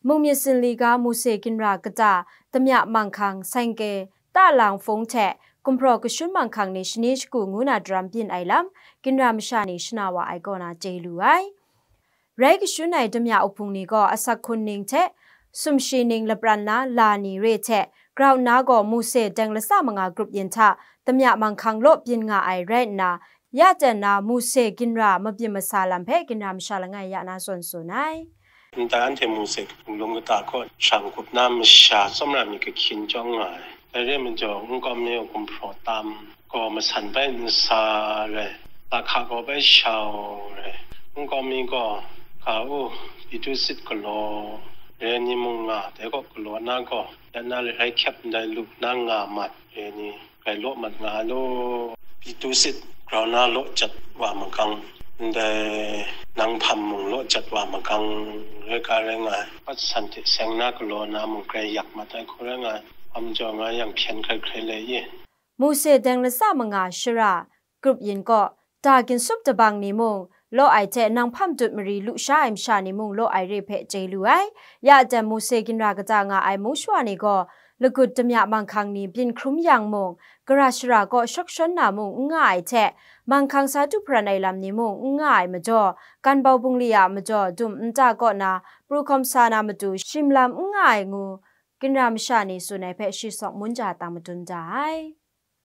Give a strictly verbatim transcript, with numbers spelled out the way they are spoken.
Mung myit sinli ga Mose ginra kata, damya manghkang, sengke, talang fung hte gumhpraw kashun manghkang ni shani shagu ngu na daram byin ai lam, ginra masha ni shana wa ai kaw na chye lu ai. Rai kashun ai damya uhpung ni gaw asak hkun ning hte sumshi ning lapran na la ni re hte grau nna gaw Mose deng latsa manga grup yin hta damya manghkang law byin nga ai rai nna, ya ten na Mose ginra mabyin masa lam hpe ginra masha langai ya na zawn tsun ai. Ndai anhte Mose hpung lum kata kaw shang kup na masha tsawmra myit kahkyin chyawm nga ai. Dai re ai majaw, nkau mi gumhpraw tam gaw masan bai nsa rai, lahka gaw bai shau rai, nkau mi gaw ga u, pitu sit galaw rai ni mung nga, dai gaw galaw na gaw, ya na lahkai hkyep ndai lu na nga mat rai ni, grai law mat nga ai law, pitu sit grau na law jat wa magang, ndai nang hpam mung law jat wa magang rai ka rai nga ai, pat san hte seng na galaw na mung grai yak mat ai hku rai nga ai, hpam jaw nga yang hpyen hkrai hkrai lai ye. Mose deng latsa manga shara grup yin gaw, da ginsup dabang ni mung law ai hte nang hpam dut mari lu sha ai masha ni mung law ai re hpe chye lu ai. Ya dan Mose ginra kata nga ai mung shawa ni gaw, lagut damya manghkang ni byin hkrum yang mung, gara shara kaw shawk shawn na mung n nga ai hte, manghkang sa du hparan ai lam ni mung n nga ai majaw, ganbau bungli a majaw dum nta kaw na pru hkawm sa na matu shim lam n nga ai ngu, ginra masha ni tsun ai hpe shi sawk mun ja tang madun da ai.